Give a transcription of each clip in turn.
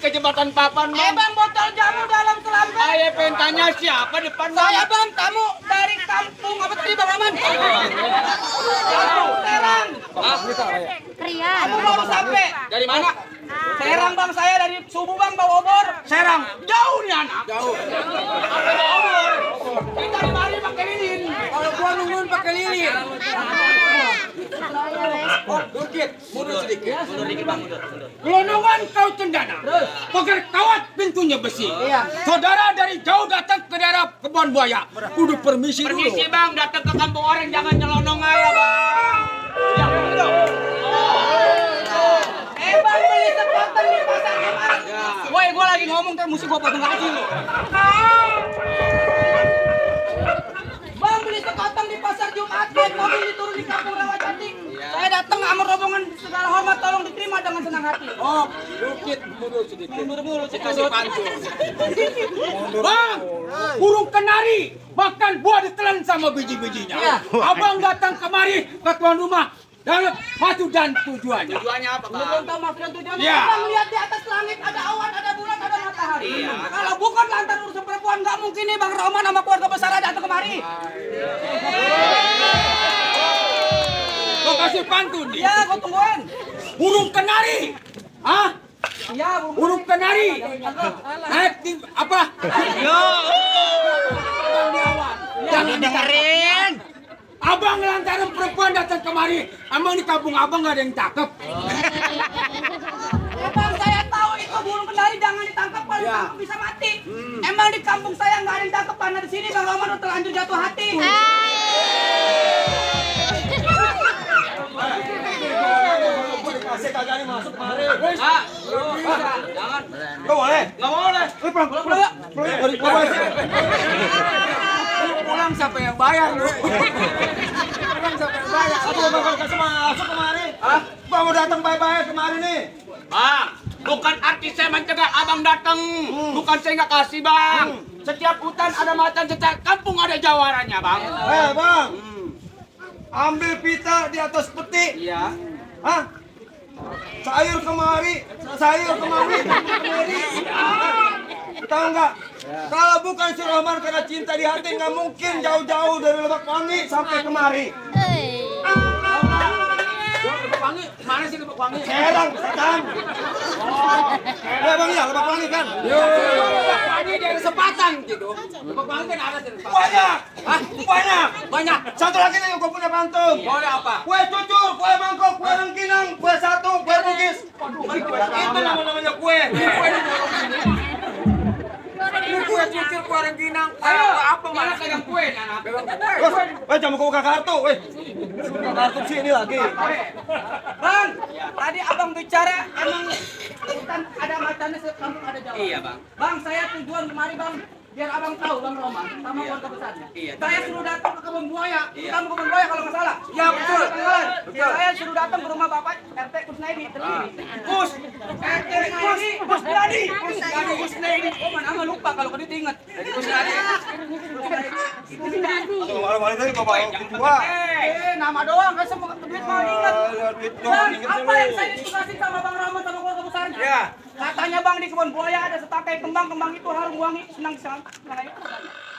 ke jembatan papan, Bang. Bang, botol jamu dalam kelamben. Saya pengen tanya siapa depan, Bang? Saya Bang, tamu dari kampung apa tadi Bang Rahman? Serang. Rian. Kamu baru sampai. Dari mana? Serang Bang, saya dari subuh Bang, bawa obor. Serang. Jauh nih anak. Jauh. Kita di mari pakai lilin. Kalau gua nungguin pakai lilin. Oh, dikit. Mundur sedikit. Mundur dikit, Bang. Mundur. Gelondongan kau cendana. Pagar kawat pintunya besi. Saudara dari jauh datang ke daerah Kebon Buaya. Kudu permisi dulu. Permisi, Bang. Datang ke kampung orang jangan nyelonong aja, Bang. Ya, betul. Bang, beli sepotong di pasar kemarin. Woi, gua lagi ngomong kan mesti gua potong gaji lu. Bang, beli sepotong di pasar Jumat, mobil diturun di kampung Rawajati. Saya datang sama rombongan segala hormat, tolong diterima dengan senang hati. Oh, dikit mundur sedikit. Mundur kasih pantun. Bang, burung kenari makan buah ditelan sama biji-bijinya. Abang datang kemari ke tuan rumah dalam maksud dan tujuannya. Tujuannya apa, Bang? Belum tahu maksud dan tujuannya. Ya. Bang, lihat di atas langit ada awan, ada bulan, ada matahari. Kalau bukan lantaran urusan perempuan, nggak mungkin nih Bang Roman sama keluarga besar datang kemari. Kau kasih pantun nih. Ya, gua tungguin. Burung kenari. Hah? Ya, Burung kenari. Naik di apa? Yo. Jangan dengerin. Abang lantaran perempuan datang kemari. Emang di kampung abang nggak ada yang cakep. Bang, saya tahu itu burung kenari jangan ditangkap, kalau ditangkap bisa mati. Emang di kampung saya nggak ada yang cakep, karena di sini Bang Roman udah terlanjur jatuh hati. Kasih kagak nih masuk kemari. Jangan. Nggak boleh. Nggak boleh. Pulang. Pulang siapa yang bayar lu? Pulang siapa yang bayar? Aku bakal kasih masuk kemari. Hah? Bang mau datang baik-baik kemari nih. Bang, bukan arti saya mencegah abang datang. Bukan saya nggak kasih, Bang. Setiap hutan ada macan, setiap kampung ada jawarannya, Bang. Bang. Ambil pita di atas peti. Iya. Hah? Sayur kemari. Tahu nggak? Kalau bukan si Roman karena cinta di hati nggak mungkin jauh-jauh dari Lebak Wangi sampai kemari. Lebak Wangi? Mana sih Lebak Wangi? Serang, setan. Bang ya, Lebak Wangi kan? Lebak Wangi dari Sepatan gitu. Lebak Wangi kan ada di Sepatan. Banyak. Hah? Banyak. Satu lagi nih gue punya pantun. Boleh apa? Kue cucur, kue mangkok, kue rengginang, kue satu, kue bugis. Itu namanya kue. Ini kue cucur, kue rengginang, apa mana pegang kue, anak? Weh, jangan buka kartu, weh. Buka kartu sini lagi. Bang, tadi abang bicara emang hutan ada macannya, kampung ada jawa. Iya, Bang. Bang, saya tujuan kemari Bang, biar abang tahu Bang Roman sama keluarga besarnya. Saya suruh datang ke Kebun Buaya, kamu Kebun Buaya kalau nggak salah. Ya, betul. Saya suruh datang ke rumah Bapak RT Kusnaidi. Kusnaidi. Oh, mana lupa kalau kau diingat. Kusnaidi. Malam-malam tadi bapak kedua. Nama doang, nggak semua duit mau diingat. Bang, apa yang saya ditugasin sama Bang Roman sama keluarga besarnya? Ya. Katanya Bang di Kebun Buaya ada setakai kembang itu harum wangi, senang.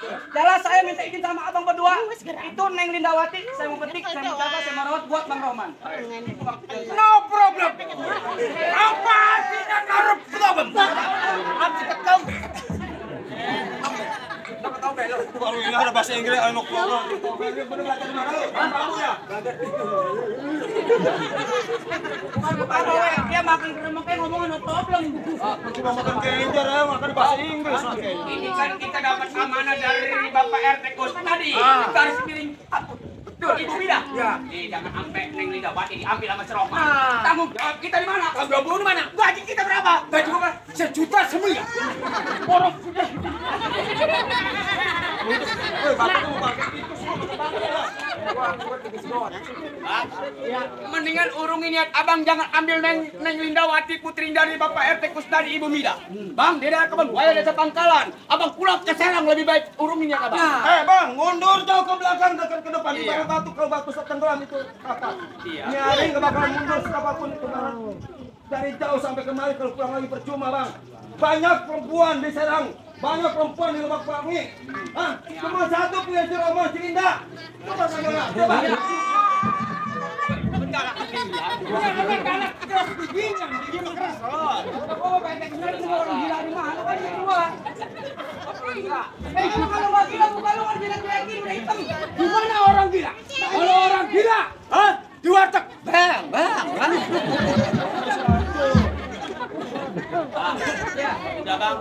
Jelas saya minta izin sama abang berdua. Itu Neng Lindawati, saya mau petik, saya mau jaga, saya mau rawat buat Bang Roman. No problem. Apa artinya no problem? Arti ketemu. Baru ini ada bahasa Inggris, no problem. Bener belajar di mana lu? Kamu ya? Bukan dia makan keremuk ngomongin no problem. Cuma makan kenjer ya, makan bahasa Inggris. Ini kan kita dapat amanah dari Bapak RT Kusnadi. Garis miring. Betul, Ibu Mida. Ya. Jangan sampai Neng Lindawati diambil sama si Roman. Tanggung jawab kita di mana? Tanggung jawab di mana? Gaji kita berapa? Gaji gua sejuta sembilan. Boros. Mendingan urungin niat abang jangan ambil Neng Lindawati putri dari Bapak RT Kusnadi Ibu Mida. Bang, dia dari Kebun Buaya desa Pangkalan. Abang pulang ke Serang lebih baik urungin niat abang. Bang, mundur jauh ke belakang dekat ke depan. Ibarat batu kalau batu tenggelam itu kapal. Nyaring gak bakal mundur siapapun itu. Dari jauh sampai kemari kalau pulang lagi percuma, Bang. banyak perempuan di Serang, banyak perempuan di Lebak Pelangi. Hah? Cuma satu punya si Roman si Linda. Coba saudara, coba. Orang gila di mana kan gua. Kalau nggak gila bukan lu kan jelek-jelekin udah hitam. Gimana orang gila? Kalau orang gila, hah? Di warteg, bang. Udah bang,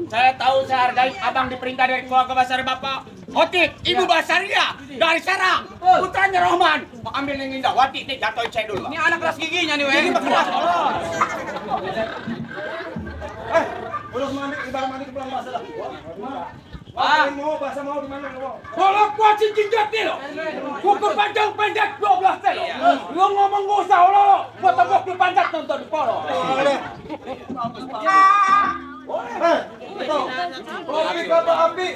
saya tahu saya hargai abang diperintah dari keluarga besar bapak Otik, ibu Basaria dari Serang, putranya Rohman mau ambil yang Indah. Wati nih jatuhin saya dulu. Ini anak keras giginya nih, Ini keras. Udah mandi, ibarat mandi ke pulang bahasa lah. Bang, Mau bahasa mau di mana lo? Kalau kuat cincin jati lo, kuku panjang pendek 12 kilo. Lo ngomong gak usah lo, foto di panjat nonton di polo. Kopi kata api,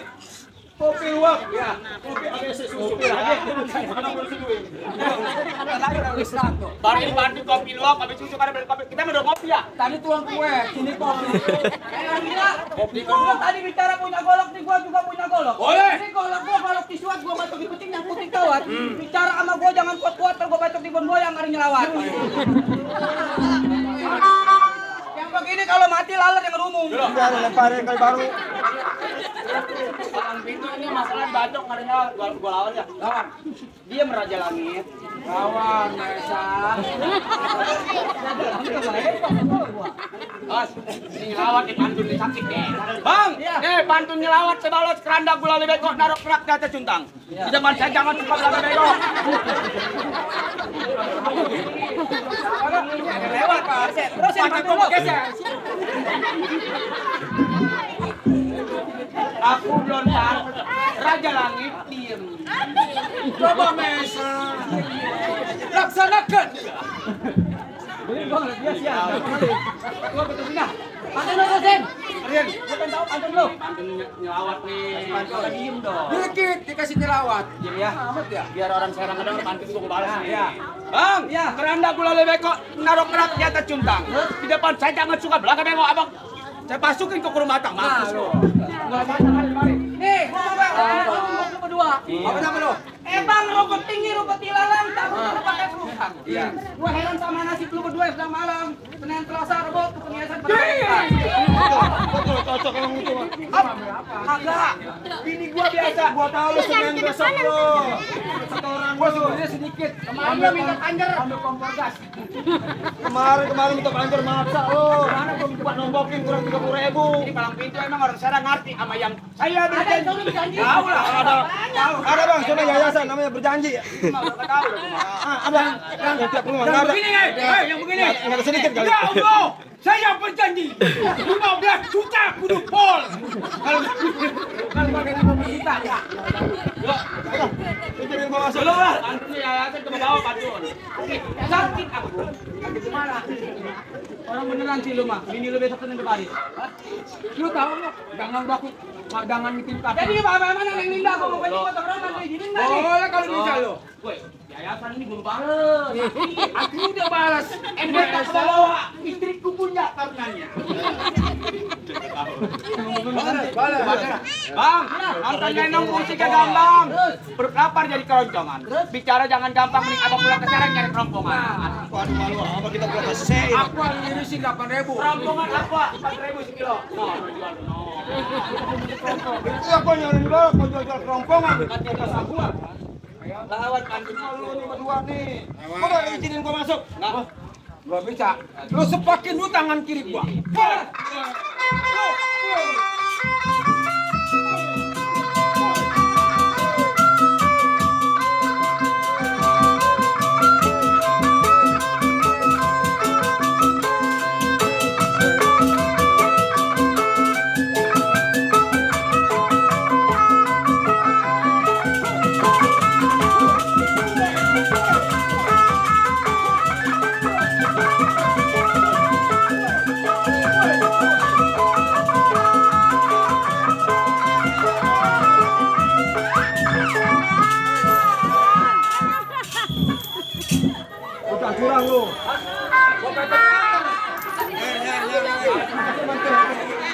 kopi luwak, ya. Kopi ABC susu. baru ini bantu kopi luwak, habis susu pada beli kopi. Kita mau kopi ya? Tadi tuang kue, sini kopi. Gua tadi bicara punya golok nih, gua juga punya golok. Boleh. Ini golok gua kalau disuat gua batuk di puting yang puting kawat. Bicara sama gua jangan kuat-kuat, terus gua batuk di bon gua yang hari nyelawat. Yang begini kalau mati lalat yang umum. Udah lemparin kali baru. Bang pintu ini masalah batuk nggak ada nyala. Gua lawan ya. Lawan. Dia meraja langit. Lawan, Mesa. Bos, ini ngelawat di pantun di sakit deh. Bang, pantun ngelawat sebalos keranda gula beko narok kerak di atas cuntang. Di depan saya jangan suka belakang beko. Lewat Pak Arset. Terus yang Panjat dulu. gua geser. Aku lontar, Raja Langit diem. Coba Mesa. Laksanakan. Ini gua ngeliat dia siap. Gua betul enggak? Pantun lu Sen. Rian, Gua pengen tahu pantun lu. pantun nyelawat nih. Kita diem dong. Dikit dikasih nyelawat. Diem ya. Amat ya. Biar orang Serang ngedenger pantun gua balas nih. Ya. Bang, keranda gula beko narok kerak di atas cuntang. Di depan saya jangan suka belakang beko abang. Saya masukin ke kurung matang, mampus lo. Nih, gua mau bang, gua berdua. Apa nama lo? Bang, rumput tinggi, rumput ilalang, tabung lu pakai perusahaan. Iya. Gua heran sama nasib lu berdua sedang malam. Senin Selasa Rebo kepenyasan pada. Betul cocok emang itu. Kagak. Bini gua biasa. Gua tahu lu Senin besok lo. Setoran Gua lu. sebenarnya sedikit. Kemarin gua minta panjer. Ambil kompor gas. Kemarin minta panjer maksa lo. Mana gua minta nombokin kurang 30.000. Ini palang pintu emang orang Serang ngerti sama yang saya Ada berjanji. itu lu berjanji. Tahu lah, Ada bang, soalnya yayasan namanya berjanji. tahu. Ada yang tiap rumah nggak ada. Begini yang begini. Nggak ada sedikit kali. Ya Allah, saya berjanji 15 juta kudu pol. Kalau pakai 15 juta ya. Pikirin gua masuk. Belum lah, pantunnya yayasan ke bawah pantun. Sakit aku. Sakit gimana? Orang beneran sih lu mah. Bini lu besok Senin kemarin. Lu tahu nggak? Jangan baku, jangan bikin kaki. Jadi mana yang Linda gua mau beli fotografer lu izinin enggak nih? Boleh kalau bisa lo. Woi, yayasan ini belum balas. Aku udah balas. Ember tak bawa, istriku punya karenanya. Bang, nonton gendong musiknya gampang. Perut lapar jadi keroncongan. Bicara jangan gampang, mending abang pulang ke Serang nyari kerompongan. Waduh malu, apa kita buat kasih? Aku ngirisin 8.000. Kerompongan apa? 4.000 sekilo. No, jual no. Itu aku nyari dulu, kau jual kerompongan. Kata gua. Lawan pantun Lu nih berdua nih. Kau udah izinin gua masuk? Nggak. Gak bisa. Lu sepakin lu tangan kiri gua.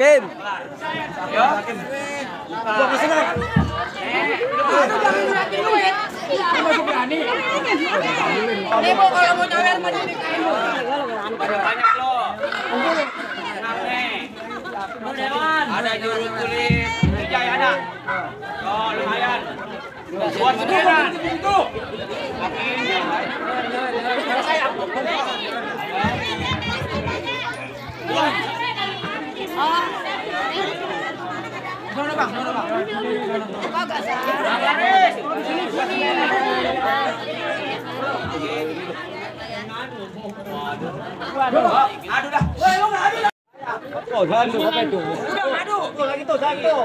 Hakim. Masih berani. Ibu kalau mau nyawer mah jadi kayu. Banyak lo. Ada juru kulit. Wijay ada. Oh, lumayan. Buat sekian. Itu. Aduh dah. Oh, jangan apa itu? Tuh lagi tuh, satu.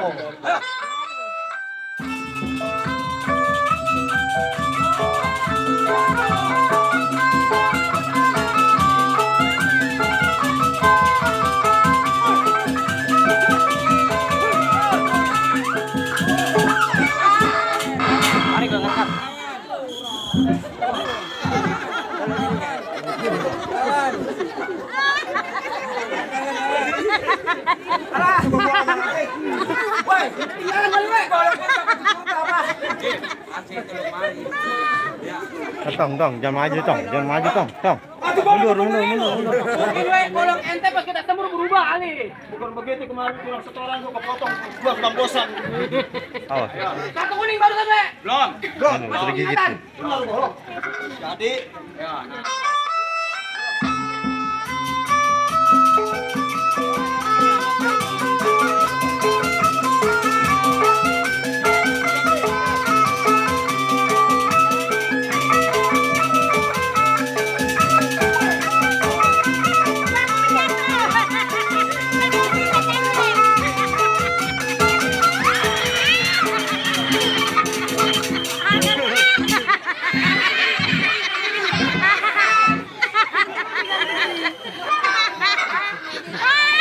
Tong, jangan maju tong. Mundur. Mungkin we kolong ente pas kita temu berubah kali. Bukan begitu kemarin kurang setoran gua kepotong. Gua enggak bosan. Awas. Kartu kuning barusan we. Belum. Masih digigit. Jadi,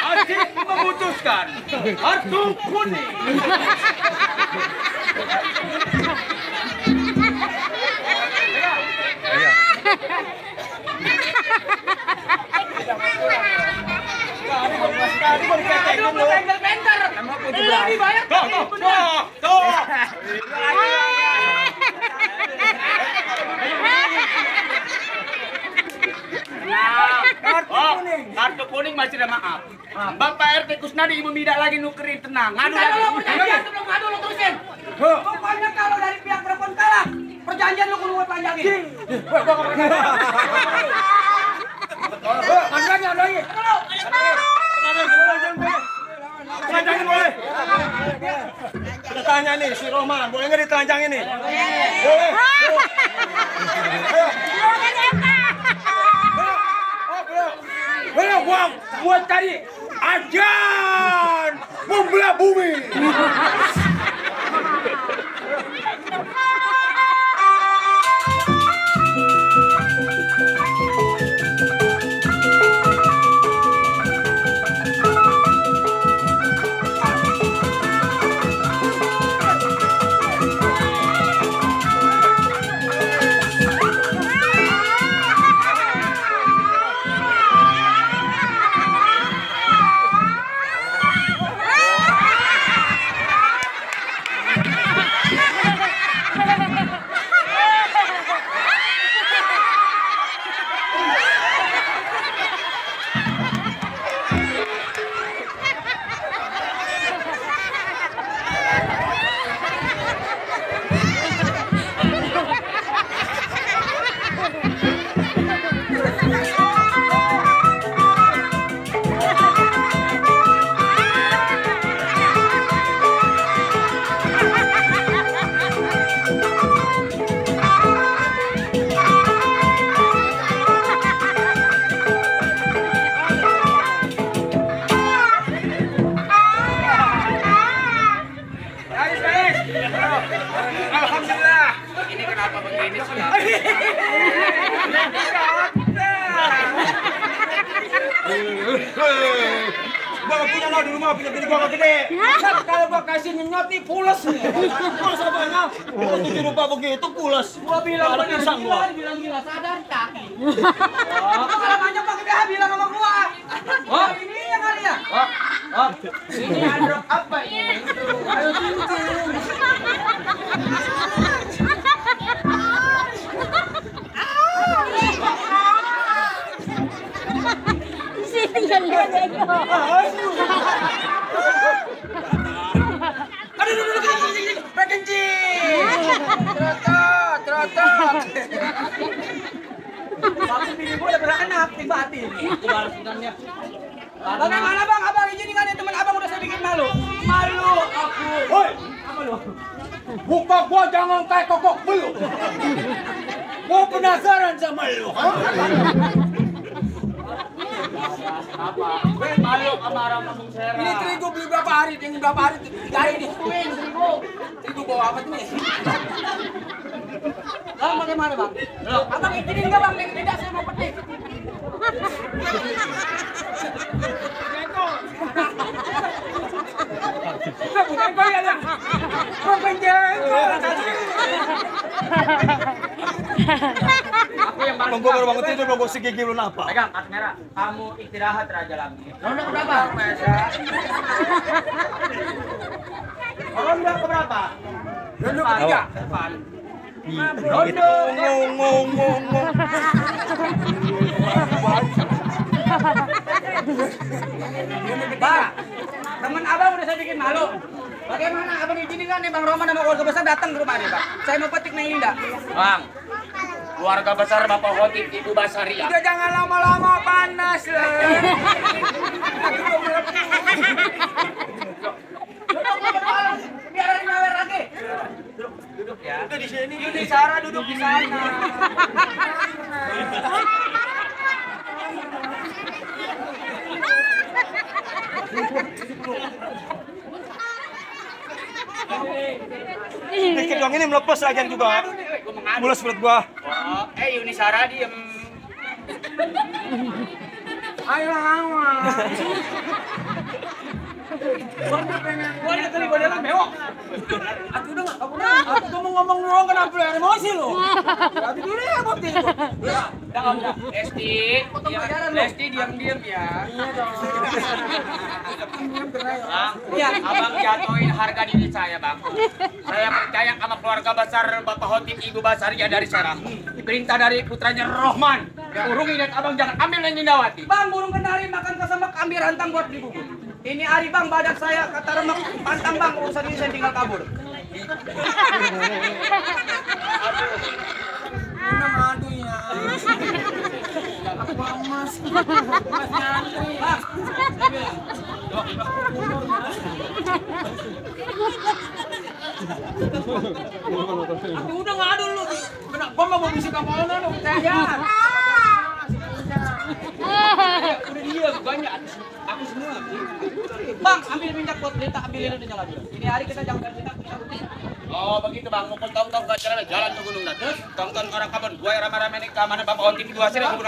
Asyik memutuskan. Kartu kuning. Aduh, benter-benter. Lebih banyak. Tuh. Kartu kuning masih ada maaf. Bapak RT Kusnadi meminta lagi nukerin tenang. Ngadu lagi. Sebelum ngadu lu terusin. Pokoknya kalau dari pihak perempuan kalah, perjanjian lu kudu panjangin. Panjangnya lagi. Telanjangin boleh. kita tanya nih si Roman, boleh nggak ditelanjangin nih? Boleh. Boleh buat tadi ajan membelah bumi. Alhamdulillah. Ini kenapa begini sih? Gua punya lo di rumah, punya bini gua gede. Kalau gua kasih nyot nih pules nih. Pules apanya? Gua tujuh rupa begitu pules. Gua bilang Kalau bener pisang gua. bilang gila sadar tak. Kalau banyak pakai dia bilang sama gua. Oh, ini yang kali ya. mana? Ini androk apa ini? Ayo cincin. Sini yang lihat Aduh, duduk, kencing. Trotot. Waktu bini gue udah beranak, tiba-tiba. Balas dendamnya. Bagaimana bang, abang izin kan teman abang udah saya bikin malu. Malu aku. Woi, apa lu? Muka gua jangan kayak kokok belum. Gua penasaran sama lu. Apa? Gue malu sama orang kampung Serang. Ini terigu beli berapa hari? Ini berapa hari? Dari di Queen, terigu bawa apa tuh nih? Bang, bagaimana bang? Abang izinin nggak bang? Yang tidak saya mau petik. Bukan kau ya lah. Bukan jengkol. Aku yang malu. Bang, gua baru bangun tidur, bang, gua segigi lu napa? Pegang, Mas Merah. Kamu istirahat Raja Lambi. Ronda berapa? Ronda keberapa? Ronda ketiga. Depan. Ronde. Ngomong. Bang, teman abang udah saya bikin malu. Bagaimana abang izinin kan nih Bang Roman sama keluarga besar datang ke rumah nih Bang? Saya mau petik Neng Linda. Bang, keluarga besar Bapak Hotip Ibu Basaria. Udah jangan lama-lama panas lah. Biar ada nyawer lagi. Duduk ya. Udah di sini. Yudi Sarah duduk di sana. Dikit doang ini melepas lagi juga. Gue mengadu. Mulus perut gua. Oh, Yuni Sarah diem. Ayo lawan. Gua ada kali badan bewok. Aku udah enggak, aku mau ngomong doang kenapa lu emosi lu? Tapi dulu ya buat itu. Udah. Lesti diam-diam ya. Bang, abang jatuhin harga diri saya, Bang. Saya percaya sama keluarga besar Bapak Hotip Ibu Basaria dari Serang. Perintah dari putranya Rohman. Urungi dan abang jangan ambil yang Indawati. Bang, burung kenari makan kesemek ambil rantang buat dibubur. Ini hari Bang, badak saya kata remek pantang Bang, urusan ini saya tinggal kabur. Aduh ya. Aku emas. Mas nyantri. Bang. Aku udah ngadu lu. Kenapa mau bisik kamu lu percaya? Udah dia banyak. Aku semua. Bang, ambil minyak buat berita, ambilin udah nyala dulu. Ini hari kita jangan minyak. Oh begitu Bang, mukul tong-tong ke jalan ke gunung nanti. Tong-tong orang kabun, gue rame-rame nih ke mana Bapak Hotip Ibu Basaria ke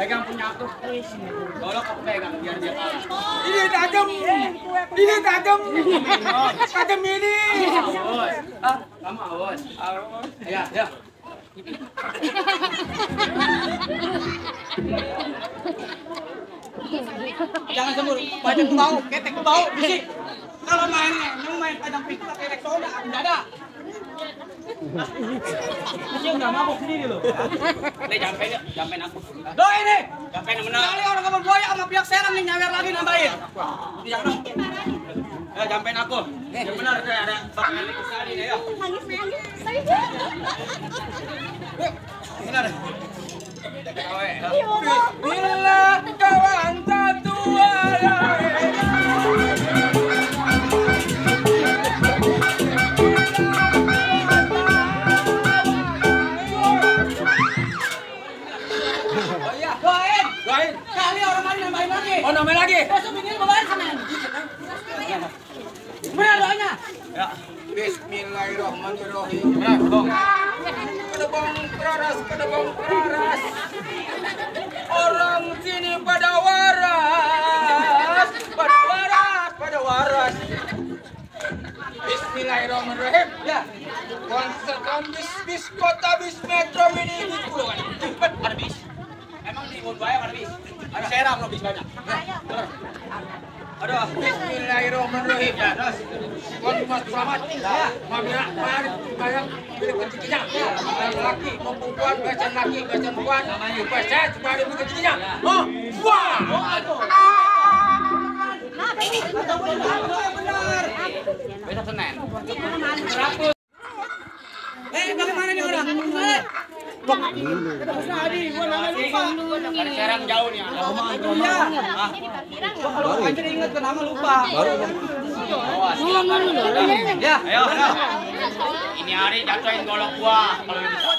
Pegang punya aku. Golok aku pegang biar dia kalah. Ini tajam. Ini tajam. Tajam ini. Awas. Kamu awas. Ya, ya. Jangan sembur, badan ku bau, ketek ku bau, bisik. Kalau main padang pintu pakai elektroda, tidak ada. Masih udah mabuk sendiri loh. Ini jampen aku. Doa ini, Jampen yang benar. kali orang kabar buaya sama pihak serang nih nyawer lagi nambahin. Jangan. Ya, jampen aku. Yang benar ada bakal itu sekali deh ya. Nangis-nangis. Saya Benar. Bismillah kawan satu Doain, Doain. kali orang main nambahin lagi. Oh, nambahin lagi. Besok ini bawain Senin. Benar doanya. Ya. Bismillahirrahmanirrahim. Benar, Bang. Kedebong keras, kedebong keras. Orang sini pada waras, pada waras, pada waras. Bismillahirrahmanirrahim. Ya. Konserkan bis kota, bis metro, mini, bis puluhan. Cepet, ada bis. Emang di Mulut Buaya ada bis? Ada serang loh bis banyak. Aduh. Bismillahirrahmanirrahim. Ya, terus. Mas selamat. Mabira, mari, bayang, pilih kencikinya. Laki, perempuan, bacan laki, bacan perempuan. Baca, supaya ada kencikinya. Oh, wah. Benar. Besok Senin. Bagaimana nih orang? Ada serang jauh nih. Ada rumah. Kalau anjir inget ke nama lupa. Awas. Ya. Ayo, ayo. Ini hari jatuhin golok gua kalau bisa.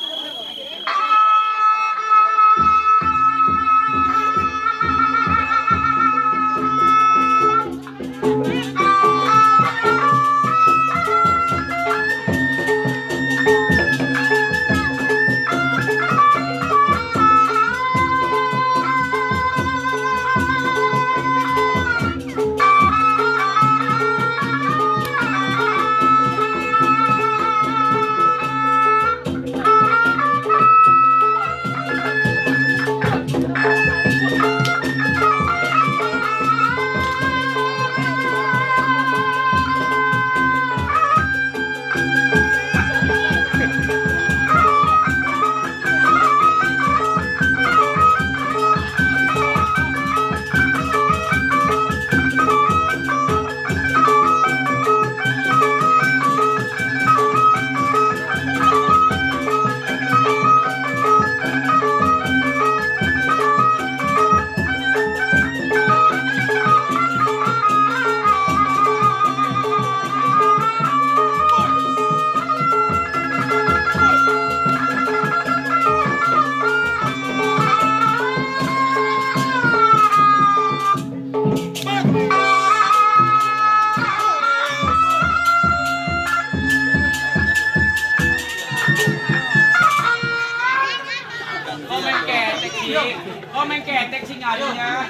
Komen ketek sih ngarinya.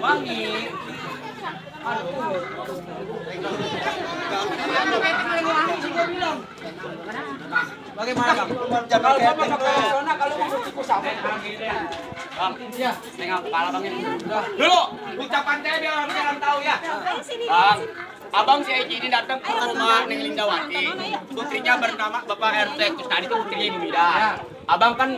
Wangi. Bagaimana Bang? Kalau sama profesional, kalau mau cukup sama. Bang, ya, tengok kepala Bang ini. Dulu, ucapan saya biar orang tahu ya. Bang, Abang si Eci ini datang ke rumah Neng Lindawati. Putrinya bernama Bapak RT Kusnadi itu putrinya Ibu Mida. Abang kan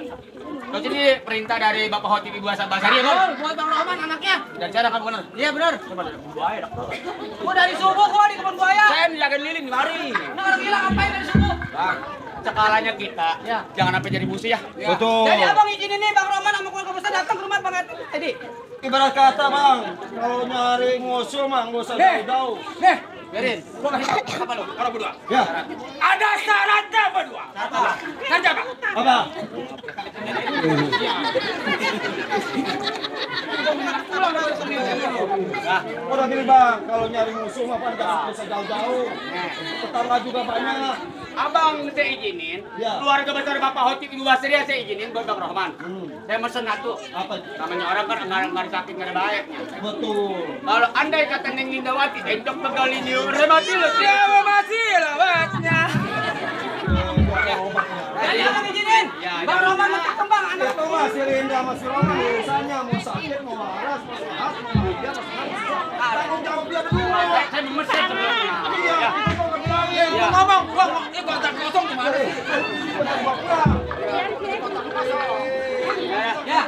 terus ini perintah dari Bapak Hoti Ibu Asal Basari ya, Bang? Buat Bang Roman anaknya. Dan cara kan benar. Iya benar. Coba dari buaya dak. Gua dari subuh gua di kebun buaya. Saya menjaga lilin di mari. Nah orang gila ngapain dari subuh? Bang, sekalanya kita jangan sampai jadi musuh ya. Betul. Jadi abang izinin nih Bang Roman sama keluarga besar datang ke rumah Bang Edi. Ibarat kata bang, kalau nyari ngusul mah nggak usah jauh-jauh. Nih, Biarin. Gua kasih tahu apa lu? Orang berdua. Ya, ada syaratnya berdua. Apa? Kerja Pak. apa? Pulang dari sendiri. Udah gini bang, kalau nyari musuh mah kan jangan bisa jauh-jauh. Tetangga juga banyak. Abang saya izinin, Ya. keluarga besar Bapak Hotip Ibu Basaria saya izinin buat Bang Rohman. Saya mesen satu. Apa? Namanya orang kan nggak sakit nggak ada baiknya. Betul. Kalau andai kata Neng Indawati, enjok begali niu remati lo. Siapa masih lawatnya? Jadi abang izinin. Bang Roman mau kembang anak. Itu mah si Linda sama si Roman urusannya mau sakit, mau waras, mau sehat, mau bahagia, mau senang. Tanggung jawab dia berdua. Saya memesan sebelumnya. Iya, itu kok bilangin. Gua ngomong, ini kotak kosong gimana sih? Betul, Bapak. Biar sih. Ya.